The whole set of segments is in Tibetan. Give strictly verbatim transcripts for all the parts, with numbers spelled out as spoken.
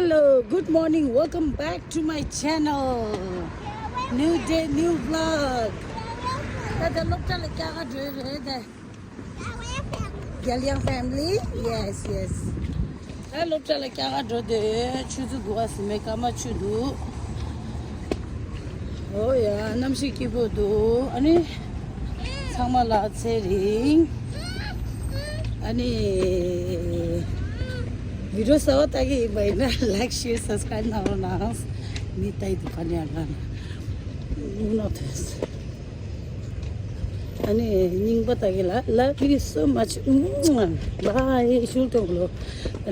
Hello, good morning. Welcome back to my channel. New day, new vlog. ད་ལྟ་སློབ་གྲྭ་ལ་སྐྱེལ་ག་འགྲོ་རེད་དེ། རྒྱལ་ཡང་ཕེ་མི་ལི། Yes, yes. ད་སློབ་གྲྭ་ལ་སྐྱེལ་ག་འགྲོ་དེ། ཆུ་ཚོད་དགུ་པ་ཟིན་མེད། སྐར་མ་བཅུ་འདུག་ཨོ་ཡ། གནམ་གཤིས་སྐྱིད་པོ་འདུག་ཨ་ནི། ཚང་མ་ལ་ཚེ་རིང་། ཨ་ནི། བི་ཌིའོ་གསར་པ་ལྟ་གི་ཡིན་པ་ཡིན་ན་like, share, subscribe གནང་རོགས་གནང་། མི་ལྟ་ཡི་འདུག་ག་ནས་ཡང་ག་ན། ནོ་ཐེངས། ཨ་ནི་རྙིང་པ་ལྟ་གི་ལ། Love you so much. Bye. ཤུལ་ཏོང་ལོ།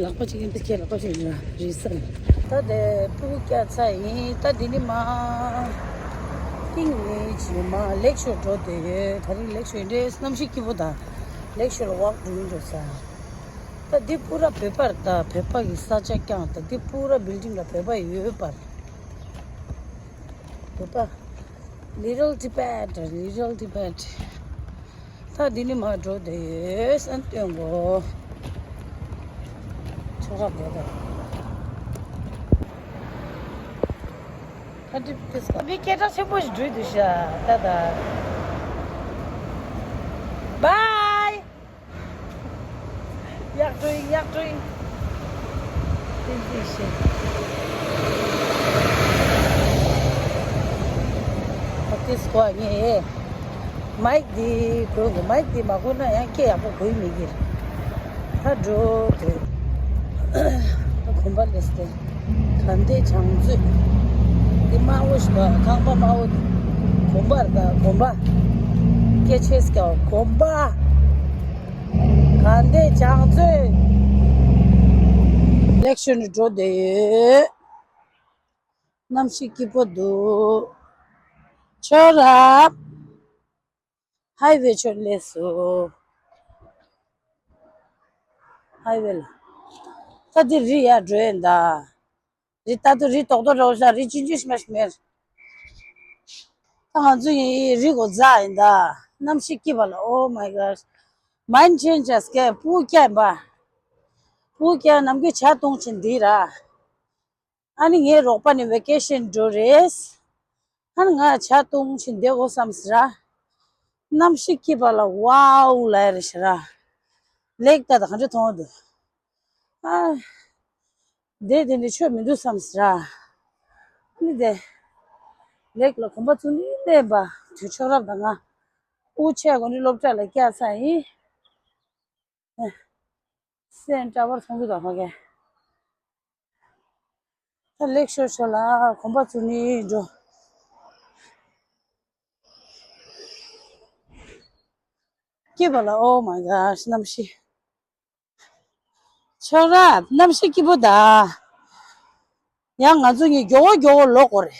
ལག་པ་གཅིག་ཡིན་ཏེ། ཁྱེད་ལག་པ་གཅིག་ཡིན་ན་རི་སན། ད་དེ་སྤུ་གུ་སྐྱེལ་ཚར་ཡིན། ད་འདི་ནི་མ་ཀིང་ནི་ཇི་མ་ལེག་ཤོར་འགྲོ་དེ་ཡོད། ད་རིང་ལེག་ཤོར་འདྲེ། གནམ་གཤིས་སྐྱིད་པོ་དང་ལེག་ཤོར་ལ་ཝག་འགྲོ་ཡིན་འགྲོ་ས། ད་འདི་པུ་ར་བོད་པར། ད་བོད་པ་གི་ས་ཆ་རྐྱང་། ད་འདི་པུ་ར་བིལ་ཌིང་ལ་བོད་པ་ཡོད་པར། བོད་པ། Little Tibet, Little Tibet. ད་འདི་ནི་མ་འགྲོ་དེ་ཡོད་སན་སྟོན་གོ། ཆོ་ག་བོད་པ། ད་འདི་ཕིས་ཀ་མི་སྐད་གྲགས་ཆེན་པོ་ཞིག་འགྲོ་འདུག་ཤ་ད་ད། Bye. གཡག་འགྲོ་ཡིན། གཡག་འགྲོ་ཡིན། ཏིན་ཏིན་ཤེ། ཨ་ཏིས་ཀོ་ངེ་མའིག་འདི་གོན་དགོས། མའིག་འདི་མ་གོན་ན་ཡང་སྐད་ཡག་པོ་གོ་ཡི་མི་གིར། ད་འགྲོ་དེ། ད་གོམ་པ་ལེས་ཏེ། ག་འདྲའི་བྱང་ཚོད། འདི་དམར་པོ་ཞིག་པ། ཁང་པ་དམར་པོ་འདི། གོམ་པ་རེད་ད། གོམ་པ། སྐད་ཆེ་སྐྱའོ། གོམ་པ། ག་འདྲའི་བྱང་ཚོད། ལེག་ཤོར་ནས་འགྲོ་བསྡད་ཡོད། གནམ་གཤིས་སྐྱིད་པོ་འདུག་ཁྱོད་ར། ཧའི་ཝེ་ཕྱོགས་སླེབས་སོང་། ཧའི་ཝེ་ལ། ད་འདི་རི་ཡར་འགྲོ་ཡིན་ད། རི་ད་དུང་རི་རྡོག་རྡོག་འདྲ་བོ་ཞིག་རི་ཆུང་ཆུང་ཞིག་མ་ཞིག་མེད། ད་ང་ཚོ་ཡིན་རི་མགོ་འཛེགས་ཡིན་ད། གནམ་གཤིས་སྐྱིད་པ་ལ། Oh my God. Mind change as ཀྱེ། སྤུ་གུ་སྐྱེས་པ། སྤུ་གུ་སྐྱེས་ནམ་རྒྱུན་ཇ་བཏུང་བྱས་འདི་ར། ཨ་ནི་ངའི་རོགས་པ་ནི་ཝེ་ཀེ་ཤན་འགྲོ་རེད། ཨ་ནི་ང་ཇ་བཏུང་བྱས་བསྡད་དགོས་བསམ་ཟེར་ར། གནམ་གཤིས་སྐྱིད་པ་ལ་ཝའོ་ལབ་ཡ་རེད་ཤག་ར། ལེགས་ད་ད་ག་འདྲ་མཐོང་འདུག་ཨ། དེ་དེ་འདྲ་ཆོ་མི་འདུག་བསམ་ཟེར་ར། ཨ་ནི་དེ། ལེགས་ལ་གོམ་པ་བཙུགས་ནས་སླེབས་པ། དུས་ཆོག་རབས་དང་ང་། དབུ་ཆད་གོ་ནི་སློབ་གྲྭ་ལ་བསྐྱལ་ཚར་ཡིན། སེམས་འདྲ་པར་མཐོང་གི་འདུག་ཧ་གེ། ད་ལེགས་ཤོར་ཤོར་ལ་གོམ་པ་བཙུགས་ནི་འགྲོ། སྐྱིད་པ་ལ། Oh my God. གནམ་གཤིས། ཁྱོད་ར། གནམ་གཤིས་སྐྱིད་པོ་ད། ཡང་ང་ཚོ་གཉིས་མགྱོགས་པོ་མགྱོགས་པོ་ལོག་དགོས་རེད།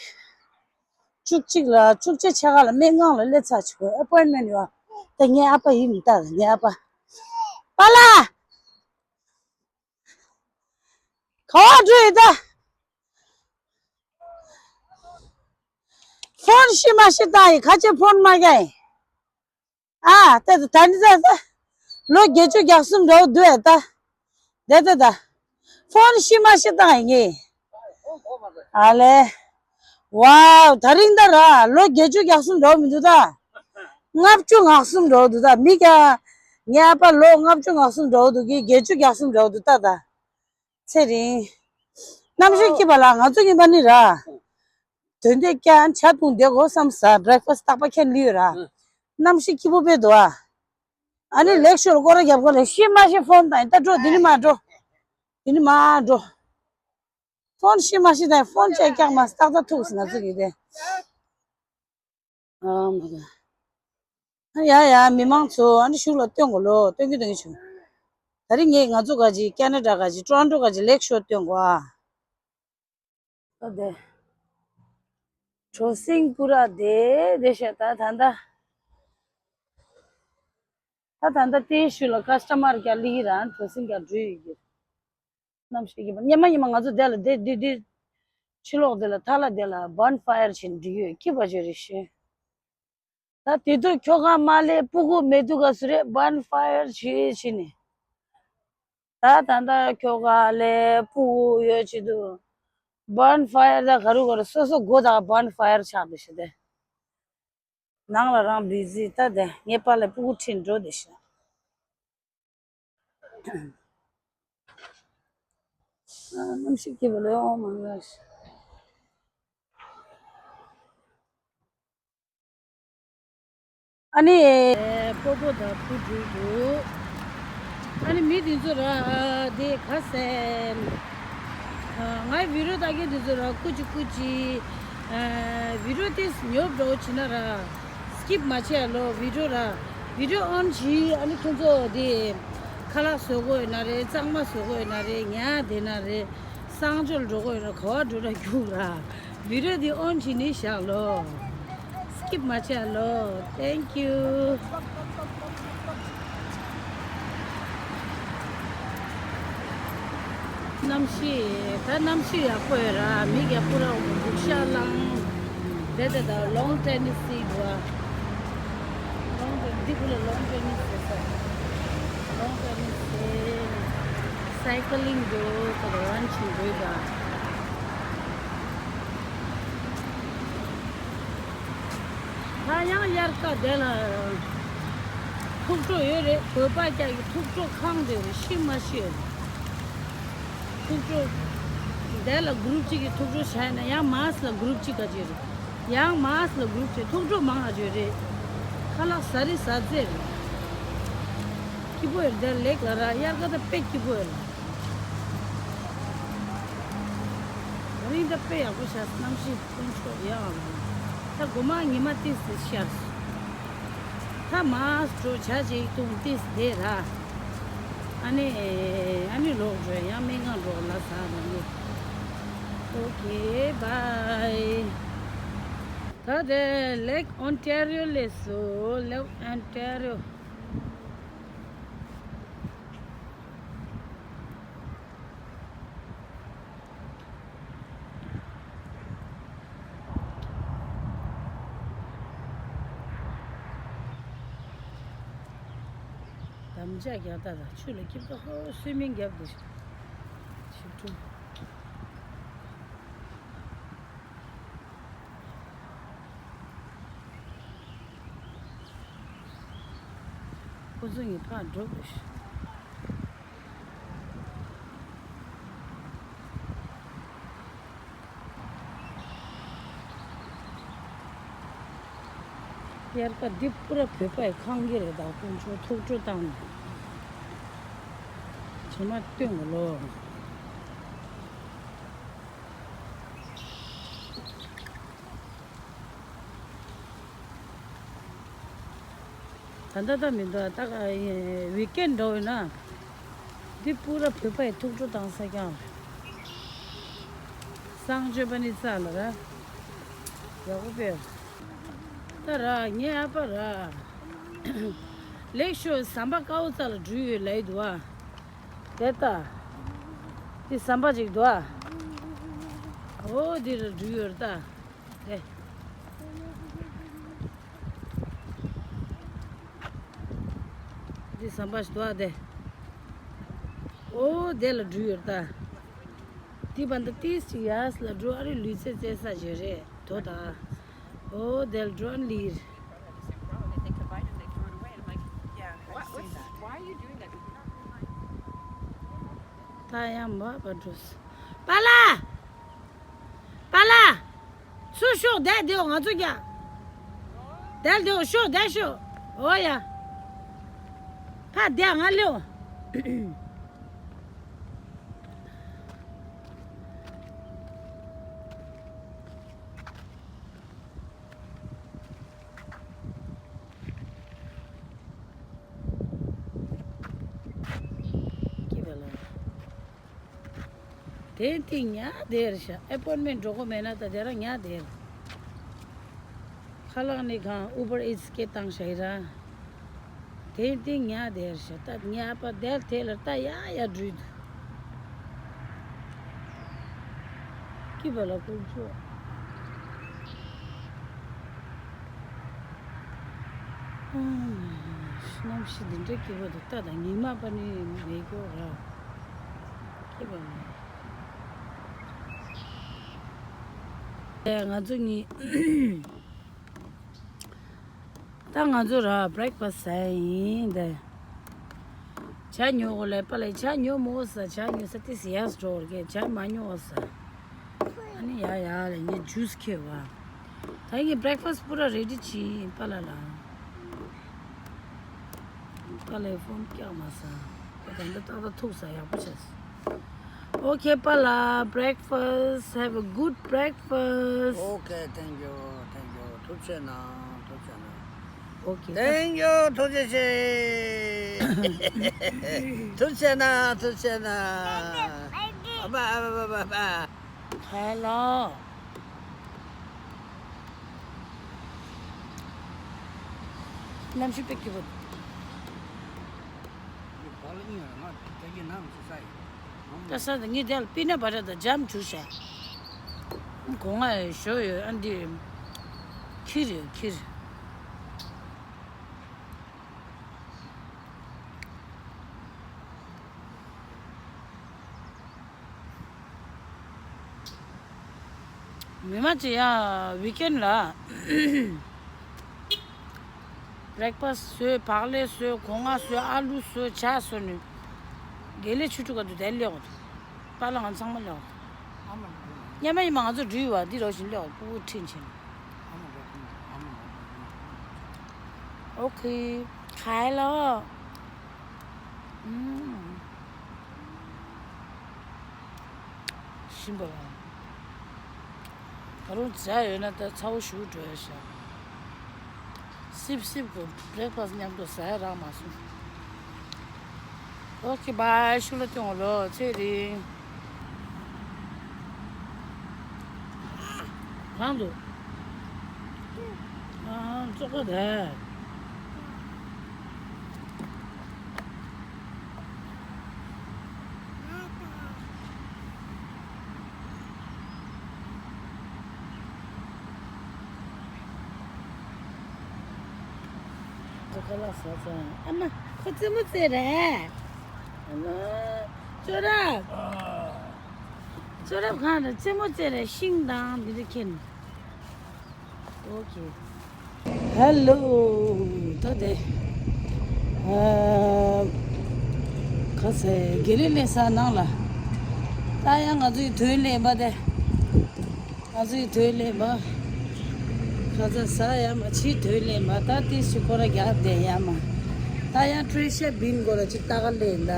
བཅུ་གཅིག་ལ། བཅུ་གཅིག་ཕྱེད་ཀ་ལ་སྨན་ཁང་ལ་སླེབས་ཚར་བྱེད་དགོས། ཨེ་པོའིན་མེན་ཡོད། ད་ངའི་ཨ་ཕ་ཡིན་མི་ལྟ། ངའི་ཨ་ཕ། པཱ་ལགས། ག་པར་འགྲོ་ཡི་ད། ཕོན་ཤི་མ་ཤི་བཏང་ཡི། ཁ་ཆེ་ཕོན་མ་རྒྱག་ཡི། ཨ། ད་ད་ད་ནི་ད་ད། ལོ་བརྒྱད་ཅུ་གྱ་གསུམ་འགྲོ་འདུག་ཨེ་ད། ད་ད་ད། ཕོན་ཤི་མ་ཤི་བཏང་ཡི་ངས། ཨ་ལེ། ཝའོ། ད་རིང་ད་ར་ལོ་བརྒྱད་ཅུ་གྱ་གསུམ་འགྲོ་མི་འདུག་ད། ལྔ་བཅུ་ང་གསུམ་འགྲོ་འདུག་ད། མི་ག་ངའི་ཨ་ཕ་ལོ་ལྔ་བཅུ་ང་གསུམ་འགྲོ་འདུག་གི། བརྒྱད་ཅུ་གྱ་གསུམ་འགྲོ་འདུག་ད་ད། ཚེ་རིང་། གནམ་གཤིས་སྐྱིད་པ་ལ་ང་ཚོ་གཉིས་པ་ནི་ར། དོན་དེ་ཀྱང་ཇ་བཏུང་བསྡད་དགོས་བསམ་ཟ། བྷི་རེག་ཕ་སི་ཊི་རྟག་པར་ཁྱེར་ལི་ཡོད་ར། གནམ་གཤིས་སྐྱིད་པོ་དཔེ་འདུག་ཨ། ཨ་ནི་ལེགས་ཤོར་སྐོར་ར་རྒྱབ་དགོས་རེད། ཤི་མ་ཤི་ཕོན་བཏང་ཡི། ད་འགྲོ། འདི་ནི་མ་འགྲོ། འདི་ནི་མ་འགྲོ། ཕོན་ཤི་མ་ཤི་བཏང་ཡི། ཕོན་བཅད་རྒྱག་མ་སྟག་རྩ་ཐུག་སི་ང་ཚོ་གི་དེ། ཨ་མ་ག་ཨ་ཡ་ཡ། མི་མང་ཚོ་ཨ་ནི་གཞུག་ལ་སྟོན་གོ་ལོ། སྟོན་གི་སྟོན་གི་བྱུང་། ད་རིང་ངས་ང་ཚོ་ག་ཅི་ཀེ་ན་ཌ་ག་ཅི་ཊོ་རོན་ཊོ་ག་ཅི་ལེགས་ཤོར་སྟོན་གོ་ཨ། ད་དེ། གྲོ་སིང་པུ་ར་དེ་དེ་བཤད་ད་ད་ད། ད་ད་ད་ལྟའི་ཤུལ་ལ་ཀ་སི་ཊ་མར་ག་ལི་རང་གྲོ་སིང་ག་འགྲོ་ཡི་གི། གནམ་གཤིས་སྐྱིད་པ། སྙེ་མ་སྙེ་མ་ང་ཚོ་དེ་ལ་དེ་དེ་དེ། ཕྱི་ལོགས་དེ་ལ་ཐ་ལ་དེ་ལ་བན་ཕ་ཡར་བྱེད་འགྲིག་ཡོད། སྐྱིད་པ་བྱོས་རེ་ཤོད། ད་དེ་དུས་ཁྱོ་ག་མ་ལས་སྤུ་གུ་མེད་དུས་ག་སུ་རེད། བན་ཕ་ཡར་བྱེད་བྱེད་ནས། ད་ ད་ད་ལྟ་ཁྱོ་ག་ལས་སྤུ་གུ་ཡོད་ཅི་འདུག་བན་ཕ་ཡར་ད་ག་རུ་ག་རུ་སོ་སོ་སྒོ་ད་བན་ཕ་ཡར་ཆགས་འདུག་ཤི་དེ། ནང་ལ་རང་བི་ཟི་ད་དེ་ངའི་པཱ་ལགས་སྤུ་གུ་ཁྲིད་འགྲོ་དེ་ཤི། གནམ་གཤིས་སྐྱིད་པོ་ལོས་འོང་མ་ངས། ཨ་ནི། སྤོ་པོ་དང་བུ་འགྲུལ་འདུག་ཨ་ནི་མི་དེ་ཚོ་ར་དེ་ག་ཟེར། ངའི་བི་ཌིའོ་ལྟ་མཁན་དེ་ཚོ་ར་ཀུ་ཅི་ཀུ་ཅི། བི་ཌིའོ་དེ་ཉོབ་འགྲོ་བྱེད་ན་ར། སི་ཀིབ་མ་བྱེད་ལོ་བི་ཌིའོ་ར། བི་ཌིའོ་ཨོན་བྱེད། ཨ་ནི་ཁྱོད་ཚོ་དེ་ཁ་ལག་བཟོ་དགོས་ཡོད་ན་རེད། གཙང་མ་བཟོ་དགོས་ཡོད་ན་རེད། ཉལ་བསྡད་ན་རེད། གསང་སྤྱོད་འགྲོ་དགོས་ཡོད་ན་ག་བ་འགྲོ་ན་རྒྱུགས་ར། བི་ཌིའོ་འདི་ཨོན་བྱས་ནས་བཞག་ལོ། སི་ཀིབ་མ་བྱས་ལོ། Thank you. གནམ་གཤིས་ད་གནམ་གཤིས་ཡག་པོ་ཡོད་ར། མི་རྒྱ་པོ་ར་འུ་འུ་ཤ་ལང་། དེ་དེ་ད་ལོན་ཊེ་ནི་སི་འདུག་ཨ། ལོན་ཊེ་འདི་ཀུ་ལ་ལོན་ཊེ་ནི་སི་ཟེར། ལོན་ཊེ་ནི་སི། སའི་ཀ་ལིང་འདུག་ད་རང་བྱེད་འདུག་ད། ད་ཡང་དབྱར་ཁ་དེ་ལ་ཐུགས་སྤྲོ་ཡོད་རེད། བོད་པ་ཅག་གི་ཐུགས་སྤྲོ་ཁང་དེ་རེད། ཤི་མ་ཤི་ཡོད་རེད། ཐུགས་སྤྲོ་དེ་ལ་གུ་རུབ་གཅིག་གི་ཐུགས་སྤྲོ་བྱས་ན་ཡང་མཱས་ལ་གུ་རུབ་གཅིག་ག་ཅིག་རེད། ཡང་མཱས་ལ་གུ་རུབ་གཅིག་ཐུགས་སྤྲོ་མང་ང་ཅིག་རེད། ཁ་ལག་ཟ་རི་ཟ་རྫས་རེད། སྐྱིད་པོ་ཡོད་རེད། དེ་ལེགས་ལ་ར་དབྱར་ཁ་ད་དཔེ་སྐྱིད་པོ་ཡོད་རེད། ད་རིང་ད་དཔེ་ཡག་པོ་ཤར། གནམ་གཤིས་དཀོན་མཆོག་ཡག་ཨ། ད་དགོང་མོ་ཉི་མ་ཏིས་ཏིས་ཤར། ད་མར་འགྲོ་བྱ་ཅིག་བཏུང་ཏིས་བསྡད་ར། ཨ་ནི། ཨ་ནི་ལོག་འགྲོ་ཡང་སྨན་ཁང་འགྲོ་ལ་ཟ་ར་ནི། Okay, bye. ད་དེ་Lake Ontario སླེབས་སོང་། Lake Ontario. དམ་བཅའ་རྒྱག་ད་ལ་ཆུ་ལ་སྐྱིབས་ཀ་ཧོ་སུའི་མིང་རྒྱབ་དེ་ཞིབ་ཕྲུག་ཁོ་ཚོ་ངས་ཕར་འགྲོ་དགོས་ཤག་དབྱར་ཁ་འདི་པུ་ར་བོད་པ་ཡི་ཁང་གི་རེད། ད་དཀོན་མཆོག་ཐུགས་སྤྲོ་བཏང་ནས་ཇོ་མ་སྟོན་གོ་ལོ། ད་ལྟ་ད་མི་འདུག་ད་ཀ་ཝིག་ཨེན་འགྲོ་ཡོད་ན། འདི་པུ་ར་བོད་པ་ཡི་ཐུགས་སྤྲོ་བཏང་ས་ཀྱང་རེད། གསང་སྤྱོད་པ་ནི་རྩ་ལ་ར། ཡག་པོ་དཔེ། ད་ར་ངའི་ཨ་ཕ་ར། ལེགས་ཤོག་ཟམ་པ་དཀར་པོ་རྩ་ལ་འགྲུལ་ཡོད་ལབ་ཡི་འདུག་ཨ། དེ་ལྟ། འདི་ཟམ་པ་ཅིག་འདུག་ཨ། འོ་འདི་རུ་འགྲུལ་ཡོད་རེད་ད། དེ། འདི་ཟམ་པ་ཞིག་འདུག་ཨ་དེ། འོ་དེ་ལ་འགྲུལ་ཡོད་རེད་ད། འདི་བར་འདི་ཏིས་ཅིག་ཡར་ལ་འགྲོ། ཨ་རི་ལུས་རྩལ་རྩེད་ས་ཞིག་རེད་དོ་ད། འོ་དེ་ལ་འགྲོ་ཨ་ལིར། ད་ཡང་མ་བ་འགྲོ་སོང་། པཱ་ལགས། པཱ་ལགས། ཚུར་ཤོག་བསྡད་དེའོ་ང་ཚོ་རྒྱ། བསྡད་དེའོ་ཤོག་བསྡད་ཤོག་འོ་ཡ། ཕ་བསྡད་ང་ལེའོ། སྐྱིད་པ་ལ། དེ་དེ་ཉལ་བསྡད་རེད་ཤག་ཨེ་པོན་མེན་འགྲོ་གི་མེད་ན་ད་དེ་རང་ཉལ་བསྡད་རེད། ཁ་ལག་ནི་གང་ཨུ་བར་ཨིཊ་སི་སྐད་བཏང་ཤག་ཡིན་ར། དེ་དེ་ཉལ་བསྡད་རེད་ཤག་ད་ཉལ་པ་དེར་དེ་ལ་ད་ཡ་ཡ་འགྲུལ་འདུག་སྐྱིད་པ་ལ་དཀོན་མཆོག་གནམ་གཤིས་འདི་འདྲ་སྐྱིད་པོ་འདུག་ད་ད་ཉི་མ་པ་ནི་མེད་སྐྱོ་ར། ཨེ་ང་ཚོ་གཉིས། ད་ང་ཚོ་ར་བྷི་རེག་ཕ་སི་ཟ་ཡིན་ད། ཇ་ཉོ་གོ་ལེ་པ་ལེ། ཇ་ཉོ་མོ་ས། ཇ་ཉོ་ས་ཏི་སི་ཡས་འགྲོ་གི། ཇ་མ་ཉོ་ས། ཨ་ནི་ཡ་ཡ་ལེ་ངས་ཇུས་ཁྱེར་བ། ད་ངས་བྷི་རེག་ཕ་སི་པུ་ར་རེ་ཌི་བྱིན་པ་ལ་ལ། པ་ལེ་ཕོན་བཀྱག་མ་ས། ད་ད་ད་ད་ཐུག་ས་ཡག་པོ་བྱས། Okay, པ་ལགས། Breakfast. Have a good breakfast. Okay, thank you, thank you. ཐུགས་རྗེ་གནང་། ཐུགས་རྗེ་གནང་། Okay, ད། Thank you. ཐུགས་རྗེ་ཆེ། ཐུགས་རྗེ་གནང་། ཐུགས་རྗེ་གནང་། ཨ་མ། ཨ་མ། ཨ་མ། ཨ་མ། Hello. གནམ་གཤིས་དཔེ་སྐྱིད་པོ། ད་ས་ད་ངས་དེ་ལ་པི་ནཊ་བ་ཊར་དང་ཇམ་བྱུགས་བྱས། སྒོ་ང་ཞོ་ཡོད། ཨ་འདི་ཁིར་ཡོད། ཁིར། མི་མང་ཅིག་ཡང་ཝིག་ཨེན་ཌི་ལ་བྷི་རེག་ཕ་སི་བཟོས། བག་ལེབ་བཟོས། སྒོ་ང་བཟོས། ཨ་ལུ་བཟོས། ཇ་བཟོས་ནས་དགེ་ལེགས་ཆོས་དྲུག་ག་དུ་དེ་སླེབས་འདུག་པཱ་ལགས་ང་ཚང་མ་སླེབས་འདུག་མཉམ་མ་ཡིན་མ་ང་ཚོ་འགྲུལ་བ་འདི་རོགས་བཞིན་སླེབས་འདུག་ཕྲུ་གུ་ཁྲིད་བྱས་ནས། ཨོ་ཁེ། ཁ་ལོ། ཨུམ། ཞིམ་པ་ལ། ད་རུང་ཇ་ཡོད་ན་ད་ཚ་བོ་ཞུ་འགྲོ་ཡ་ཤག་སིབ་སིབ་གོ་བྷི་རེག་ཕ་སི་མཉམ་དུ་ཟ་ཡ་རག་མ་སོང་། ཨོ་ཁེ་བྷའི། ཤུལ་ལ་སྟོན་ལོ། ཚེ་རིང་། གང་འདུག་ཨ་ཙོག་པ་དེ། ཁོ་ཁ་ལག་ཟ་ཙང་། ཨ་མ། ཁོ་རྩེད་མོ་རྩེད་རེད། ཨ་མ། ཅོ་རབ། ཅོ་རབ་གང་རེད། རྩེད་མོ་རྩེད་རེད། ཤིང་དང་འདི་འདྲ་ཁྱེར་ནས། ཨོ་ཁེ། ཧེ་ལོ། ད་དེ། ཨ། ག་ཚོད་དགེ་ལེགས་སླེབས་ས་ནང་ལ། ད་ཡང་ང་ཚོའི་དོན་ལས་པ་དེ། ང་ཚོའི་དོན་ལས་པ། ཁ་ཚ་ཟ་ཡ་མ་ཕྱི་དོན་ལས་པ། ད་ཏིས་ཅིག་ཁོ་ར་རྒྱག་བསྡད་ཡ་མ། ད་ཡང་ཊི་རེ་ཤར་བིན་སྐོར་ལ་ཅིག་ལྟ་ག་སླེབས་ད།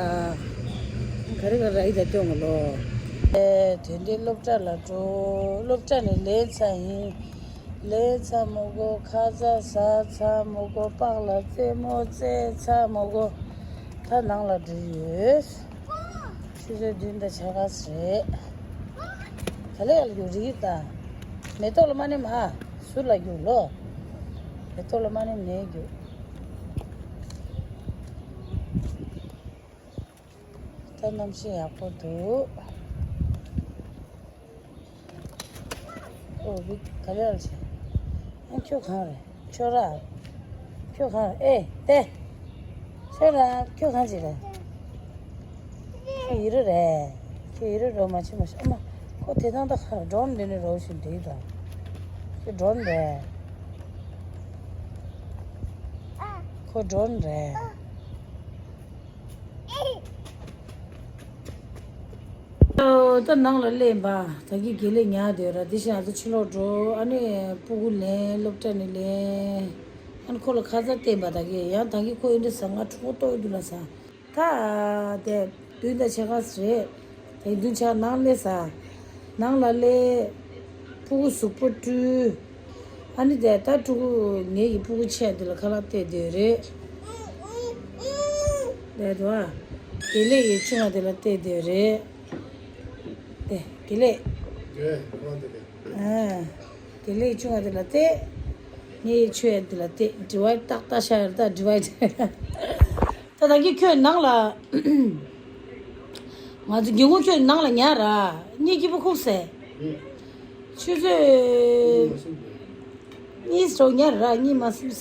ག་རེ་ག་རེ་ཡིན་ད་སྟོན་གོ་ལོ། ཨེ། དེ་འདྲའི་སློབ་གྲྭ་ལ་འགྲོ། སློབ་གྲྭ་ནས་ལེན་ཚར་ཡིན། ལེན་ཚར་མོ་གོ། ཁ་ཚ་ཟ་ཚར་མོ་གོ། པགས་ལ་རྩེད་མོ་རྩེ་ཚར་མོ་གོ། ད་ནང་ལ་འགྲོ་ཡོད། ཆུ་ཚོད་བདུན་དང་ཕྱེད་ཀ་ཙམ་རེད། ག་ལེ་ཡར་རྒྱུག་རིགས་ད། མེ་ཏོག་ལ་མ་ནེམ་ཧ། ཟུར་ལ་རྒྱུག་ལོ། མེ་ཏོག་ལ་མ་ནེམ་ནས་རྒྱུག་ད་གནམ་གཤིས་ཡག་པོ་འདུག་ཨོ་བི་ག་ལེ་ཡར་བྱས། ཨ་ཁྱོད་གང་རེད། ཁྱོད་ར། ཁྱོད་གང་རེད། ཨེ་ཏེ། ཁྱོད་ར་ཁྱོད་གང་ཅི་རེད། ཁྱོད་ཡི་རུ་རེད། ཁྱོད་ཡི་རུ་རོ་མ་ཆི་མ་ཤི། ཨ་མ། ཁོ་དེ་དང་ད་ཁ་ར་ཌོན་འདི་ནི་རོ་བཞིན་འདི་དང་། ཁྱོད་ཌོན་རེད། ཁོ་ཌོན་རེད། ཨོ། ད་ནང་ལ་སླེབས་པ། ད་གི་དགེ་ལེགས་ཉལ་བསྡད་ར། དེ་བཞིན་ང་ཚོ་ཕྱི་ལོགས་འགྲོ། ཨ་ནི་སྤུ་གུ་ལེན། སློབ་གྲྭ་ནས་ལེན། ཨ་ནི་ཁོ་ལ་ཁ་ཚ་བསྟན་པ། ད་གི་ཡང་ད་གི་ཁོ་ཨེ་འདྲ་ཟ། ང་ཕྲུ་གུ་ལྟོགས་འདུག་ལ་ཟ། ད་དེ་བདུན་དང་ཕྱེད་ཀ་རེད། དེ་བདུན་ཕྱེད་ཀ་ནང་སླེབས་ས། ནང་ལ་སླེབས། སྤུ་གུ་གཟུགས་པོ་བཀྲུས། ཨ་ནི་དེ་ད་ཕྲུ་གུ་ངེད་ཀྱི་སྤུ་གུ་ཆེ་དེ་ལ་ཁ་ལག་སྟེར་དེ་རེད། དེ་དུ་ཨ། དེ་ལས་ཡི་ཆུང་བ་དེ་ལ་སྟེར་དེ་རེད། དེ་དགེ་ལེགས། དེ་ཁོ་དེ་རེད། ཨ། དགེ་ལེགས་ཆུང་བ་དེ་ལ་སྟེར། ངེད་ཡི་ཆུང་བ་དེ་ལ་སྟེར། ཌི་ཝའི་ཌི་ཏག་ཏག་ཤར་ད་ཌི་ཝའི་ཌི། ད་ད་གི་ཁྱོད་ནང་ལ། ང་ཚོ་རྒན་གོག་ཁྱོད་ནང་ལ་ཉལ་ར། གཉིད་སྐྱིད་པོ་ཁུག་སེ། ཆུ་ཚོད། གཉིས་སོ་ཉལ་ར། གཉིད་མ་སིམ།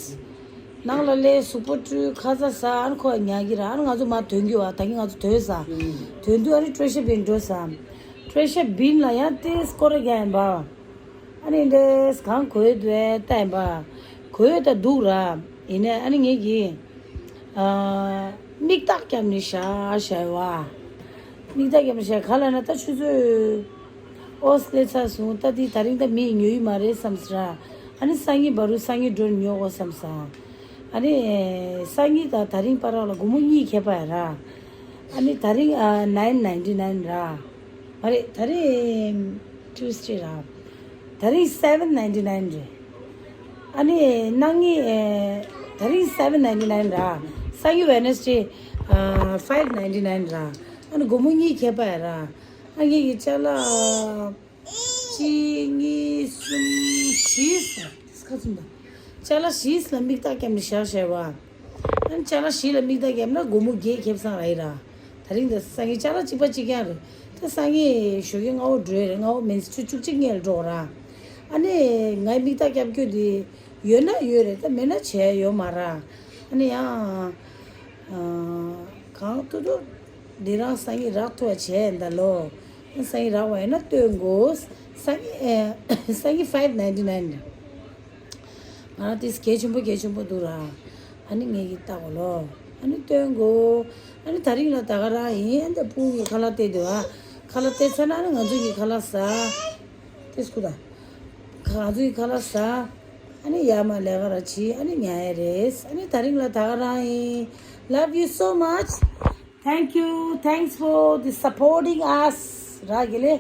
ནང་ལ་སླེབས་གཟུགས་པོ་བཀྲུས་ཁ་ཚ་ཟ། ཨ་ནི་ཁོ་ཉལ་གྱི་ར། ཨ་ནི་ང་ཚོ་མར་ཐོན་རྒྱུ་བ། ད་གིན་ང་ཚོ་ཐོན་ས། ཐོན་དུས་ཨ་ནི་ཊྲེ་ཤར་བིན་འགྲོ་ས། ཊྲེ་ཤར་བིན་ལ་ཡང་ཏེ་སྐོར་ར་རྒྱག་ཡིན་པ། ཨ་ནི་འདྲེས་གང་གོས་དུས་ལྟ་ཡིན་པ། གོས་ད་འདུག་ར། ཡིན་ནའི་ཨ་ནི་ངེད་ཀྱིས་ཨ་མིག་ཏག་བརྒྱབ་ནས་བཞག་བཞག་བ། མིག་ཏག་བརྒྱབ་ནས་བཞག་ག་ལ་ན་ད་ཆུ་ཚོད། ཨོ་སླེབས་ཚར་སོང་། ད་འདི་ད་རིང་ད་མི་ཉོ་ཡི་མ་རེད་བསམ་ས་ར། ཨ་ནི་སང་ཉིན་བ་རུ་སང་ཉིན་འགྲོ་ནས་ཉོ་དགོས་བསམ་ས། ཨ་ནི་སང་ཉིན་དང་ད་རིང་བར་ལ་སྒོར་མོ་གཉིས་ཁྱད་པར་ར། ཨ་ནི་ད་རིང་ཨ་nine ninety nine ར། མ་རེད། ད་རིང་ཊུ་སི་ཌེ་ར། ད་རིང་seven ninety nine རེད། ཨ་ནི་གནངས་ཉིན་ཨེ་ད་རིང་seven ninety nine ར། སང་ཉིན་ཝེ་ནེ་སི་ཌེ་ཨ་five ninety nine ར། ཨ་ནི་སྒོར་མོ་གཉིས་ཁྱད་པར་ར། ཨ་ངེད་ཀྱི་ཅ་ལག་གཅིག་གཉིས་གསུམ་བཞི་ཟེར་ཁ་ཚུམ་དང་། ཅ་ལག་བཞི་ལ་མིག་ཏག་བརྒྱབ་ནས་བཞག་བཞག་པ། ཨ་ནི་ཅ་ལག་བཞི་ལ་མིག་ཏག་བརྒྱབ་ན་སྒོར་མོ་བརྒྱད་ཁེབས་སང་ར་ཡི་ར། ད་རིང་ད་སང་ཉིན་ཅ་ལག་གཅིག་པ་གཅིག་རྐྱང་རེད། ད་སང་ཉིན་ཞོགས་ཀས་སྔ་བོ་འགྲོ་ཡི་རེད། སྔ་བོ་མིན་ཆུ་བཅུ་གཅིག་ཉལ་འགྲོ་ར། ཨ་ནི་ངའི་མིག་ཏག་བརྒྱབ་རྒྱུ་དེ་ཡོད་ན་ཡོད་རེད། ད་མེད་ན་བྱས་ཡོད་མ་ར། ཨ་ནི་ཡང་ཨ་གང་ཐུབ་ཐུབ་འདི་རང་སང་ཉིན་རག་ཐུབ་པ་བྱས་ད་ལོ། སང་ཉིན་རག་པ་ཡིན་ན་སྟོན་དགོས། སང་ཉིན་ཨེ་སང་ཉིན་five ninety nine ང་རང་ཏིས་གལ་ཆེན་པོ་གལ་ཆེན་པོ་འདུག་ར། ཨ་ནི་ངེད་ཀྱིས་ལྟ་གོ་ལོ། ཨ་ནི་སྟོན་དགོས། ཨ་ནི་ད་རིང་ལ་ད་ག་རང་ཡིན། ཨ་ནི་ད་སྤུན་གྱི་ཁ་ལག་སྟེར་འདུག་ཨ། ཁ་ལག་སྟེར་ཚར་ན་ཨ་ནི་ང་ཚོ་གི་ཁ་ལག་ཟ། ཏིས་ཁུ་ད། ང་ཚོ་གི་ཁ་ལག་ཟ། ཨ་ནི་ཡར་མར་ལས་ཀ་ར་བྱེད། ཨ་ནི་ཉལ་ཡ་རེད། ཨ་ནི་ད་རིང་ལ་ད་ག་རང་ཡིན། Love you so much. Thank you. Thanks for the supporting us. ར་གི་ལེ།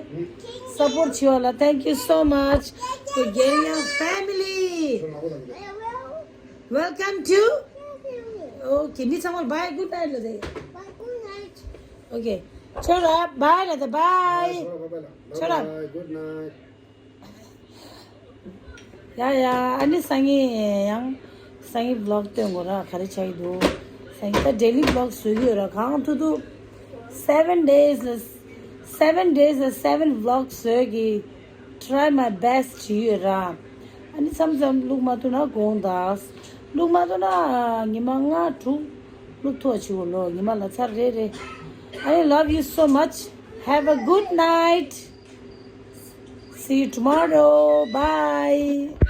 སཔོར་ཊི་བྱེད་པ་ལ་thank you so much. For getting our family. Welcome to. Okay, མི་ཚང་མར་bye, good night ལ་དེ། Okay. ཁྱོད་ར་bye ལ་དེ། Bye. ཁྱོད་ར། Good night. ཡ་ཡ། ཨ་ནི་སང་ཉིན་ཡང་སང་ཉིན་vlog སྟོན་དགོས་ར། ག་རེ་ཆགས་ཀྱི་འདུག་སང་ཉིན་ད་daily vlog བཟོ་གི་ཡོད་ར། གང་ཐུབ་ཐུབ་seven days seven days seven vlog བཟོ་གི try my best བྱེད་ཡོད་ར། ཨ་ནི་མཚམས་མཚམས་བླུག་མ་ཐུབ་ན་དགོངས་དག་བླུག་མ་ཐུབ་ན་ཉི་མ་ལྔ་དྲུག་བླུག་ཐུབ་པ་བྱེད་དགོས་ལོ། ཉི་མ་ལ་ཚར་རེ་རེ། I love you so much. Have a good night. See you tomorrow. Bye.